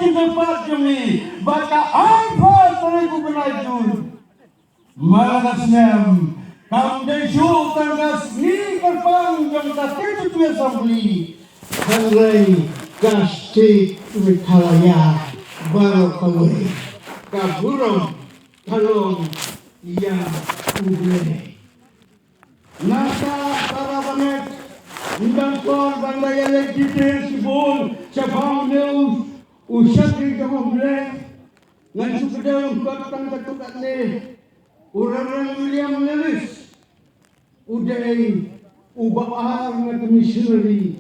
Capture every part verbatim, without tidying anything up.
Kynthei pat jong ngi, bad ka arphew tarik u bnai Jun man la ka snem, kam dei shuh tang ka sngi kyrpang jong ka Territory Assembly. Hynrei ka State Meghalaya baroh kawei, ka burom ka long ïa U Blei. Nangta para bangeit, ym dang por ban da ïaleit detail shibun shaphang une u shakri jong U Blei. Ngan shu kdew lyngkot tang katto katne. U Reverend William Lewis u dei uba ar na ka missionary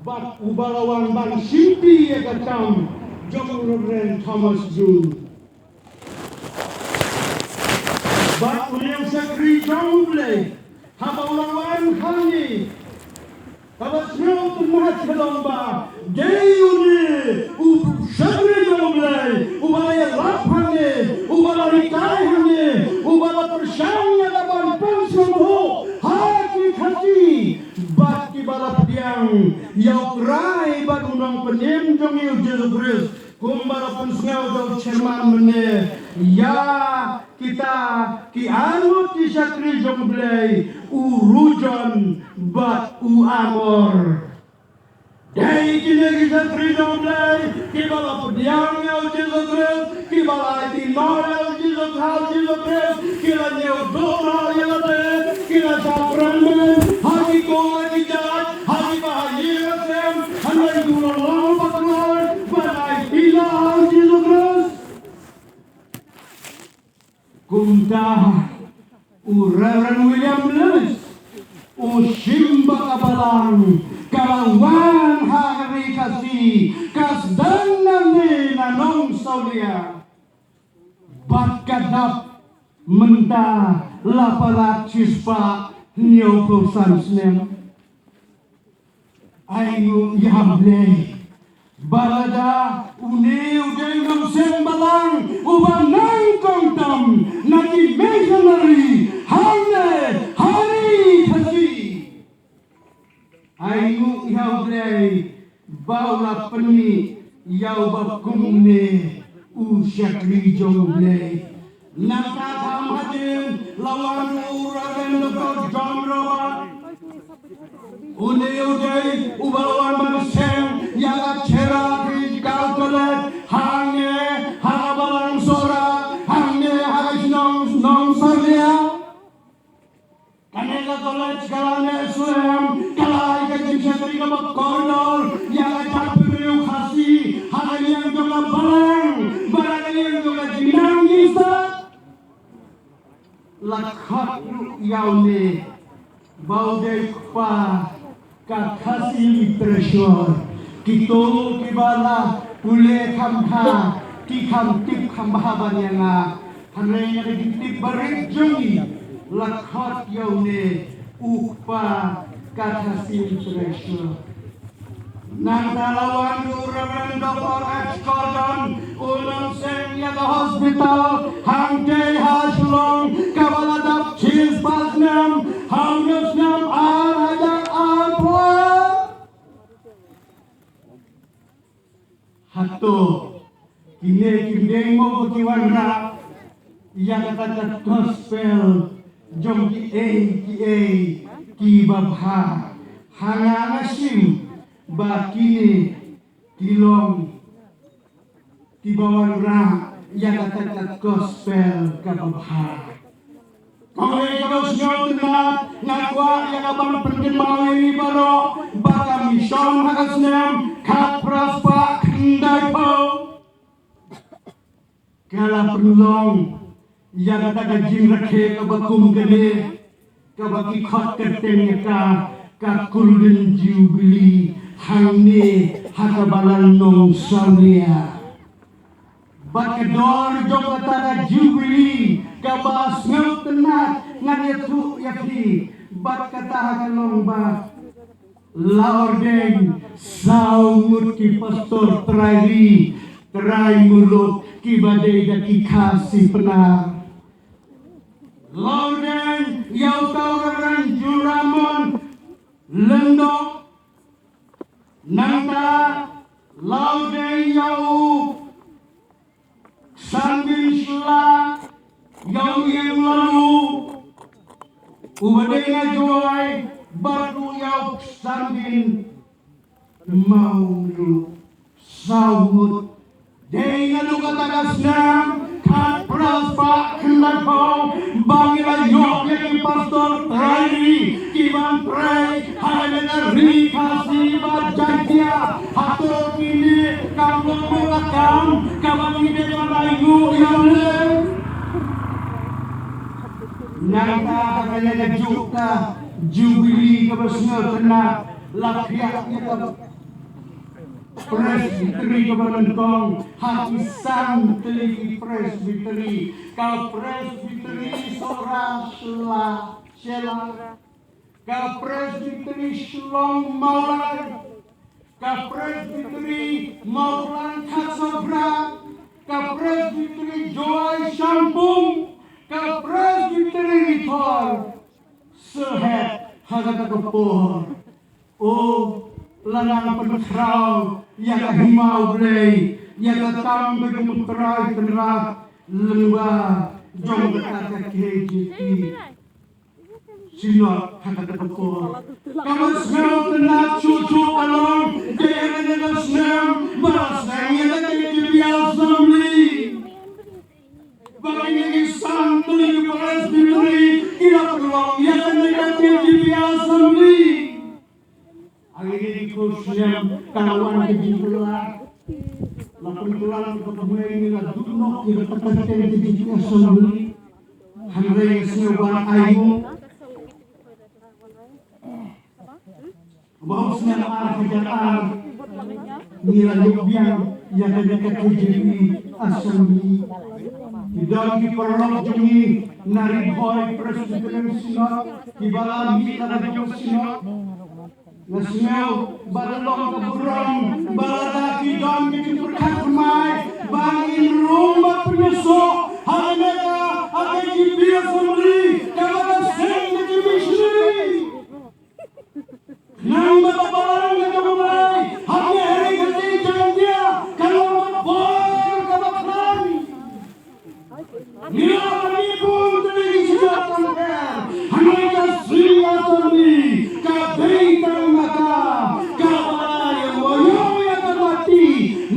bad uba la wan ban shimti ïa ka kam jong u Reverend Thomas June. Bad une u shakri jong U Blei, haba u la wan hangne, kaba sngewtynnat ka long ba dei une u shakri jong U Blei uba la ïalap hangne, uba la hikai hangne, uba la pyrshang ïa ka ban pynsngewthuh ha ki Khasi bad kiba la pdiang ïa U Trai bad U Nongpynim jong ngi U Jisu Khrist. Kumba la pynsngew da u chairman mynne, ïa kita ki arngut ki shakri jong U Blei, u Rujon bad u Amor. Dei kine ki shakri jong U Blei kiba la pdiang ïa U Jisu Khrist, kiba la aiti noh ïa U Jisu, ha U Jisu Khrist, ki la ñiew duh noh ïa lade, ki la shah kren beiñ ha ki kong ki jait, ha ki bahaïing hasem, hynrei ki la long bakla ban aiti noh ha U Jisu Khrist. Kumta u Reverend William Lewis u shim ba ka balang ka la wan ha ka ri Khasi, ka sdang nangne na Nongsawlia. Bad ka dap mynta la palat shispah hynñiewphew san snem. Ainguh ïa U Blei ba lada une u dei u nongseng balang uba nang kongtam na ki missionary hangne ha ri Khasi. Ainguh ïa U Blei ba u la pynmih ïa uba kumne u shakri jong U Blei. Nangta kham hadien la wan u Reverend Doktor John Robert. Une u dei uba la wan ban seng ïa ka Cherra Theological College hangne ha ka balang Sohra, hangne ha ka shnong Nongsawlia. Kane ka college ka la neh slem, ka la ai ka jingshakri kaba kordor ïa ka jaitbynriew Khasi ha ka liang jong ka balang bad ha ka liang jong ka jingnang jingstad. La khot ruh ïa une ba u dei u kpa ka Khasi Literature. Kito kiba la pule kham bha ki kham tip kham bha ban ïa nga. Hynrei na ka jingtip barit jong ngi la khot ïa une u kpa ka Khasi Literature. Nangta la wan u Reverend Doktor H Gordon, u nongseng ïa ka hospital hangtei ha Shillong, kaba la dap shispah snem ha u snem ar hajar arphew. Hato kine kim dei mo ba ki wanrah ïa kata ka gospel jong kiei kiei kiba bha? Ha nga nga shim ba kine ki long kiba wanrah ïa kata ka gospel kaba bha. Kawei kaba sngewtynnat nga kwah ïa ka ban pynkynmaw ïa ngi baroh ba ka mission ha ka snem khatphra spah khyndaiphew ka la pynlong ïa kata ka jingrakhe kaba kum kane, kaba ki khot kyrteng ïa ka ka Golden Jubilee hangne ha ka balang Nongsawlia. Bad ka dor jong kata ka Jubilee kaba sngewtynnat ngan ïathuh ïa phi. Bad kata ka long ba la ordain saw ngut ki pastor trai ri trai muluk kiba dei da ki Khasi Pnar. La ordain ïa u Reverend Juramon Lyngdoh. Nangta la ordain ïa u Sanbin Sla, ïa u Ïeng Lalu, uba dei na Jowai, bad u ïa u Sanbin Mawlu. Saw ngut. Dei naduh kata ka snem khatphra spah khyndaiphew ba ngi la ïoh ïa ki pastor trai ri kiban trei ha kane ka ri Khasi bad Jaiñtia. Hato kine kam long ka kam kaba ngi dei ban ainguh ïa U Blei? Nangta ha kane ka juk ka Jubili kaba sngewtynnat la phiah ïa ka Presbytery kaba nyngkong ha ki san tylli ki Presbytery, ka Presbytery Sohra Shella, Shella, ka Presbytery Shillong Mawlai, ka Presbytery Mawklang Khatsawphra, ka Presbytery Jowai Shangpung, ka Presbytery Ri Thor Sylhet ha kata ka por. O, la nang pynkhraw ïa ka hima U Blei, ïa ka tam ka jong U Trai Kynrad lyngba jong kata ka K J P Synod ha kata ka por. Kaba sngewtynnat shuh shuh ka long, dei ha kane ka snem ba la seng ïa ka K J P Assembly. Ba kine ki san tylli ki Presbytery ki la pynlong ïa kane ka K J P Assembly. Ha kine ki khyllung snem ka la wan ka jingkylla. La pynkylla ka kmie, ngi la duh noh ïa ka kyrteng K J P Assembly. Hynrei nga sngew ban ainguh ba u snem ar hajar ar ngi la ïoh biang ïa kane ka K J P Assembly. Ki don ki paralok jong ngi na Ri Bhoi Presbyterian Synod kiba la mih na ka jong ka Synod. Nga sngew ba la long ka burom ba lada ki don ki jingpyrkhat thymmai ba ngin rung bad pynïasoh ha kane ka, ha kane ka K J P Assembly kaba ka seng ka jingmyntoi. Nang ba ka balang ka jong U Blei ha kane ka ri ka jong India ka long ka bor kaba khlaiñ. Ngi la ïoh bun tylli ki shisha tang ter. Hynrei ka shisha tang ni ka dei tang ma ka, kaba la ïoh ïa ka mati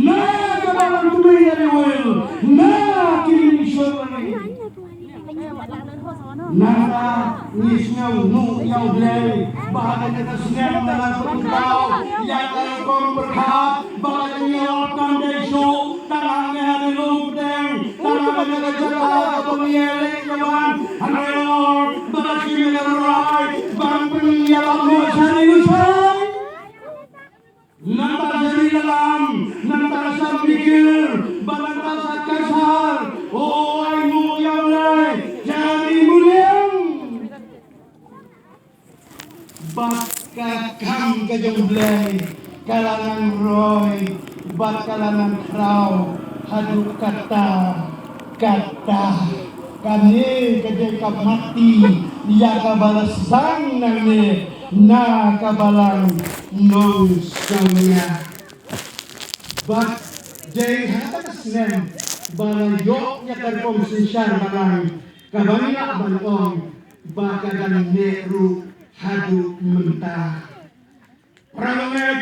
na ka balang tymmen ïa Dewel na ki ning shong. Nangta ngi sngewnguh ïa U Blei ba ha kane ka snem la pynpaw ïa ka rukom pyrkhat ba ka jingïalap kam dei shuh tang hangne ha Ri Lum Pdeng, tang ha kane ka jaka kaba ngi ïaleit ïa wan, hynrei ba ka jingïalap ban pynïalap noh sha ri u shai. Nangta sha ri Lallam, nangta sha Mikir, bad nangta sha Kaisar. O, ainguh ïa U Blei, sha ri Muliang. Bad ka kam ka jong U Blei ka la nang roi bad ka la nang khraw haduh katta katta. Kane ka dei ka mati ïa kaba la sdang nangne na ka balang Nongsawlia. Bad dei ha kata ka snem ba la ïoh ïa ka rukom synshar balang kaba ngi lah ban ong ba ka dang neh ruh haduh mynta. Para bangeit,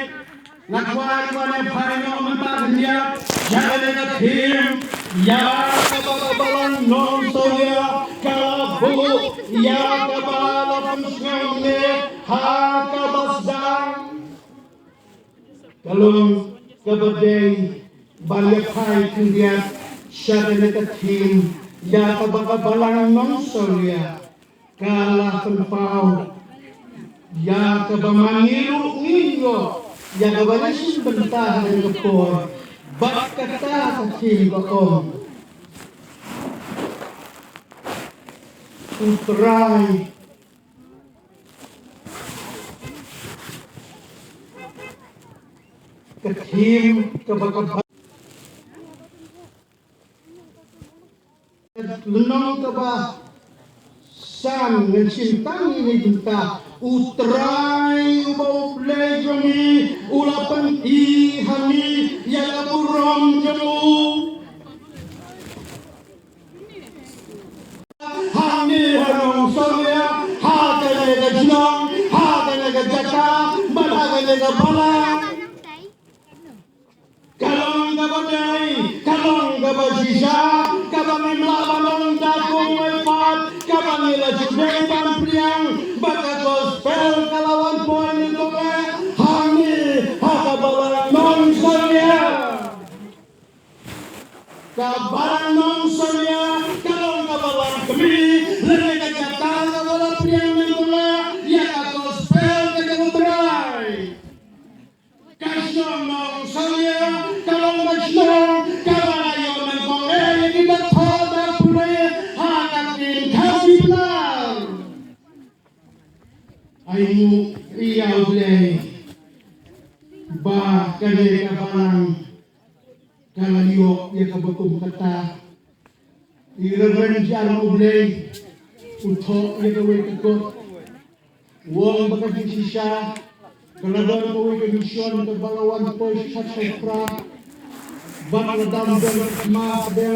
nga kwah ban ïa phai noh mynta khyndiat ïa kane ka theme, ïa kaba ka balang Nongsawlia ka la buh ïa kaba la pynsngew ne ha kaba sdang. Ka long kaba dei ban ïa phai khyndiat sha kane ka theme, ïa kaba ka balang Nongsawlia ka la pynpaw, ïa kaba ma ngi ruh ngin ïoh ïa kaba la shim bynta ha kane ka por. Bad kata ka theme ka ong, U Trai. Ka theme kaba ka ba lynnong kaba san, ngan shim tang ïa kane ka bynta. U Trai uba U Blei jong ngi u la pyni ha ngi ïa ka burom jong u. Ka balang ka long kaba dei, ka long kaba shisha, kaba ngim lah ban long da kumno pat, kaba ngi la ju dei ban pdiang ba ka gospel ka la wan poi nyngkong eh hangne ha ka balang Nongsawlia. Ka balang Nongsawlia ka long ka balang kmie, lane ka jaka kaba la pdiang nyngkong eh ïa ka gospel ka jong U Trai. Ka shnong Nongsawlia ka long ka shnong kaba la ïoh nyngkong eh ïa ki da thoh da pule ha ka ktien Khasi Pnar. Ai nguh ïa U Blei ba kane ka balang ka la ïoh ïa kaba kum kata. I Reverend Jar U Blei u thoh ïa kawei ka kot, u ong ba ka jingshisha ka la don kawei ka mission kaba la wan poi sha Shapra. Bad la dang don ka thma ba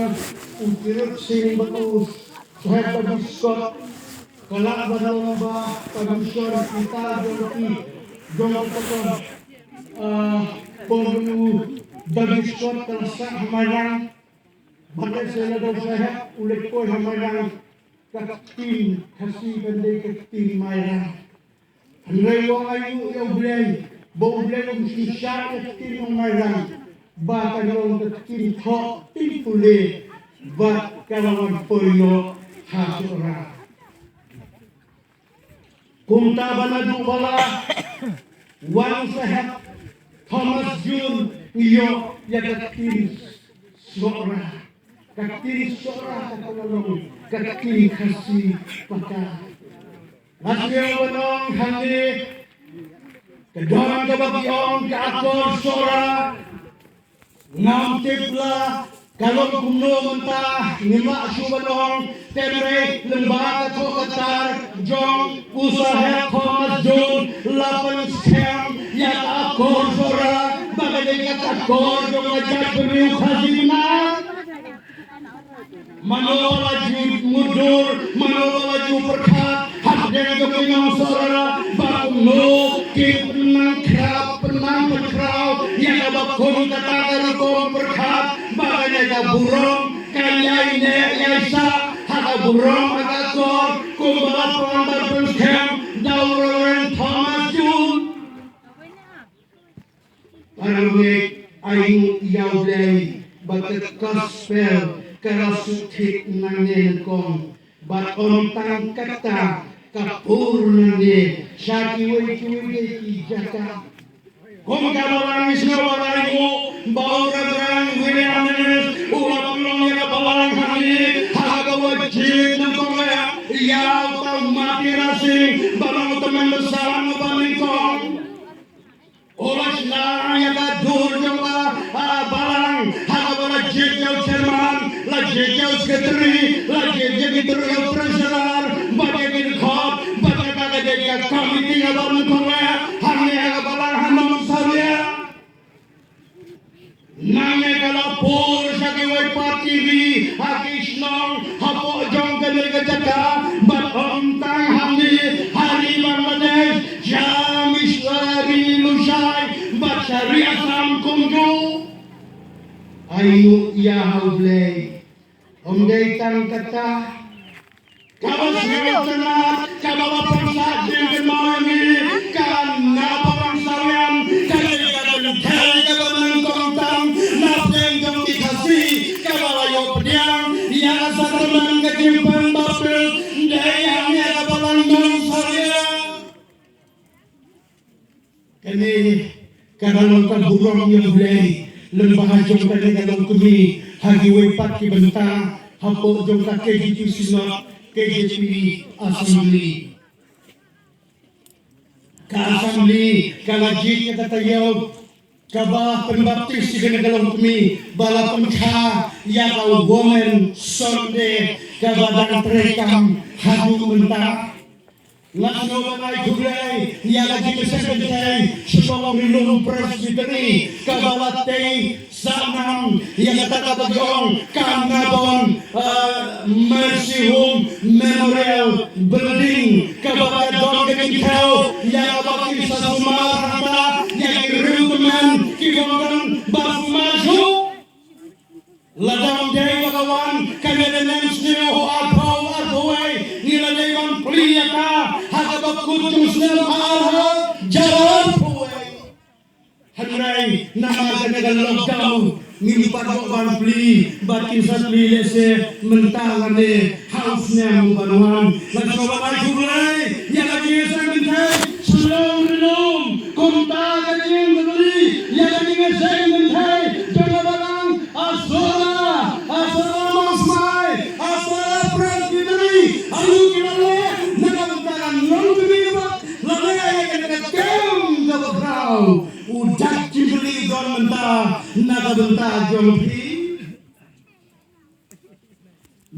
u Tirot Sing bad u Saheb David Scott ka lah ban long ba ka mission kita jong ki jong ka, ah, pom u David Scott ka la sah ha Mairang. Bad lehse la dang sah u leit poi ha Mairang, ka ktien Khasi kan dei ka ktien Mairang. Hynrei ai nguh ïa U Blei ba U Blei um shisha ïa ka ktien Mairang ba ka long ka ktien thoh ktien pule bad ka la wan poi noh ha Sohra. Kumta ba naduh ba la wan u Saheb Thomas Jones ngi ïoh ïa ka ktien Sohra. Ka ktien Sohra ka la long ka ktien Khasi paka. Nga sngew ban ong hangne ka don kaba ki ong ka akor Sohra. Ngam tip la ka long kumno mynta, ngim lah shuh ban ong, hynrei lyngba ka thoh ka tar jong u Saheb Thomas Jones la pynskhem ïa ka akor Sohra ba ka dei ka akor jong ka jaitbynriew Khasi Pnar. Mano la ju mutdur, mano la ju pyrkhat hapdeng jong ki nong Sohra ba kumno kin pynkhraw, pynkhraw ïa kaba kum kata ka rukom pyrkhat ba kane ka burom kan ïai neh ïai sah ha ka burom ha ka akor kumba la pynskhem da u Reverend Thomas Jones. Para bangeit, ai nguh ïa U Blei ba ka gospel ka la shu thied nangne nyngkong. Bad ym tang kata, ka pur nangne sha kiwei kiwei de ki jaka. Kum ka balang, ngi sngewbha ai nguh ba u Reverend William Lewis u la pynlong ïa ka balang hangne ha kaba jied nyngkong ïa, ïa uta u Martin Singh ba long u tymmen basan uba nyngkong. U la shna ïa ka dur jong ka, ah, balang ha kaba la jied ïa u chairman, la jied ïa u secretary, la jied ïa ki tyrwa, ïa u treasurer, bad ïa ki dkhot, bad ïa ka, ka, ka, ka committee kaba nyngkong eh hangne ha ka balang ha Nongsawlia. Nangne ka la pur sha kiwei pat ki ri ha ki shnong hapoh jong kane ka jaka, bad ym tang hangne, ha ri Bangladesh, sha ri Lushai bad sha ri Assam kumjuh. Ai nguh ïa U Blei. Ym dei tang kata, kaba sngewtynnat, kaba la pynsah jingkynmaw ïa ngi, ka na Balang Sawian ka dei ka kynthei kaba nyngkong tam na pdeng jong ki Khasi kaba la ïoh pdiang ïa ka sakramen ka jingpynbaptis. Dei hangne ha ka Balang Nongsawlia. Kane ka la long ka burom ïa U Blei lyngba ha jong kane ka longkmie ha kiwei pat ki bynta hapoh jong ka K J P Synod, K J P Assembly. Ka Assembly ka la jied ïa kata ka taïew kaba pynbaptis ïa kane ka longkmie ba la pynkha ïa ka Women Sunday kaba dang treikam haduh mynta. Nga sngewbha ban ai khublei ïa ka jingïaseng kynthei Shillong Ri Lum Presbytery kaba la tei sahnam ïa kata kaba ki ong ka Nabon, eh, Mercy Home Memorial Building kaba ka don ka jingthew ïa kaba ki sa sumar hangta ïa Lada ym dei ba ka wan kane ka snem sniew ha u arphew arphew wei, ngi la dei ban plie ïa ka ha kaba kut jong u snem ha u arphew hajar arphew wei. Hynrei namar kane ka lockdown ngim pat ïoh ban plie, bad kin sa plie lehse mynta lane ha u snem uban wan. Ngan sngewbha ban ai khublei ïa ka jingïaseng kynthei shnong Ri Lum, kumta ka jingkhublei ïa ka jingïaseng kynthei jong ka balang Asora, Asora Mawsmai, Asora Presbytery, ayu ki la leh na ka bynta ka nongkynnoh, la leh ïa kane ka kem kaba khraw. U Dad Kimberley u don mynta na ka bynta jong phi.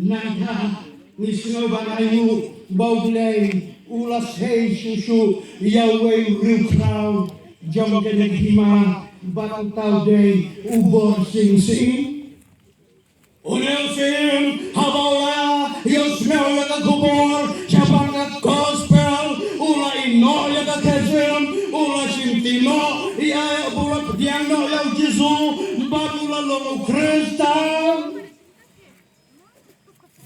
Nangta ngi sngew ban ainguh ba U Blei u la sei shuh shuh ïa uwei u riewkhraw jong kane ka hima, bad uta u dei u Borsing Syiem. Une u Syiem haba u la ïohsngew ïa ka khubor shaphang ka gospel, u la ïehnoh ïa ka khesem, u la shimti noh ïa, u la pdiang noh ïa U Jisu, bad u la long u Khristan.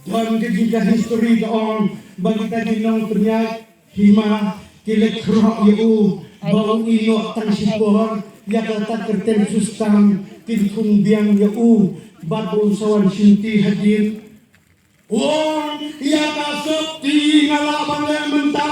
Don ka jingkha history ka ong ba kita ki nongpynïaid hima ki la khroh ïa u ba u ïehnoh tang shipor ïa kata ka kyrteng Khristan, kin khum biang ïa u bad ba un sa wan shimti hadien. U ong ïa ka sopti nga lah ban leh mynta,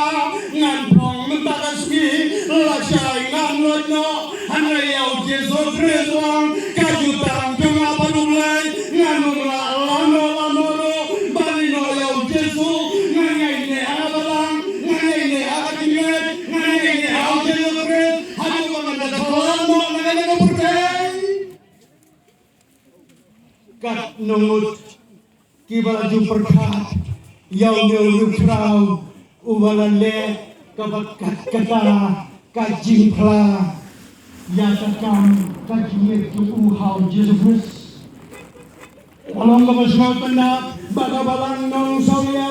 ngan phong mynta ka sngi, lashai ngan leit noh. Hynrei ïa U Jisu Khrist u ong, ka jutang jong nga bad U Blei, ngan ym lah lano lano ruh ban ïehnoh ïa U Jisu. Ngan ïaineh ha ka balang, ngan ïaineh ha ka jingngeit, ngan ïaineh ha U Jisu Khrist haduh ba ngan da khlad noh na kane ka pyrthei. Kat nongut kiba la ju pyrkhat ïa une u riewkhraw uba la leh kaba kat kata ka jingphla ïa ka kam ka jingngeit jong u ha U Jisu Khrist. Ka long kaba sngewtynnat ba ka Balang Nongsawlia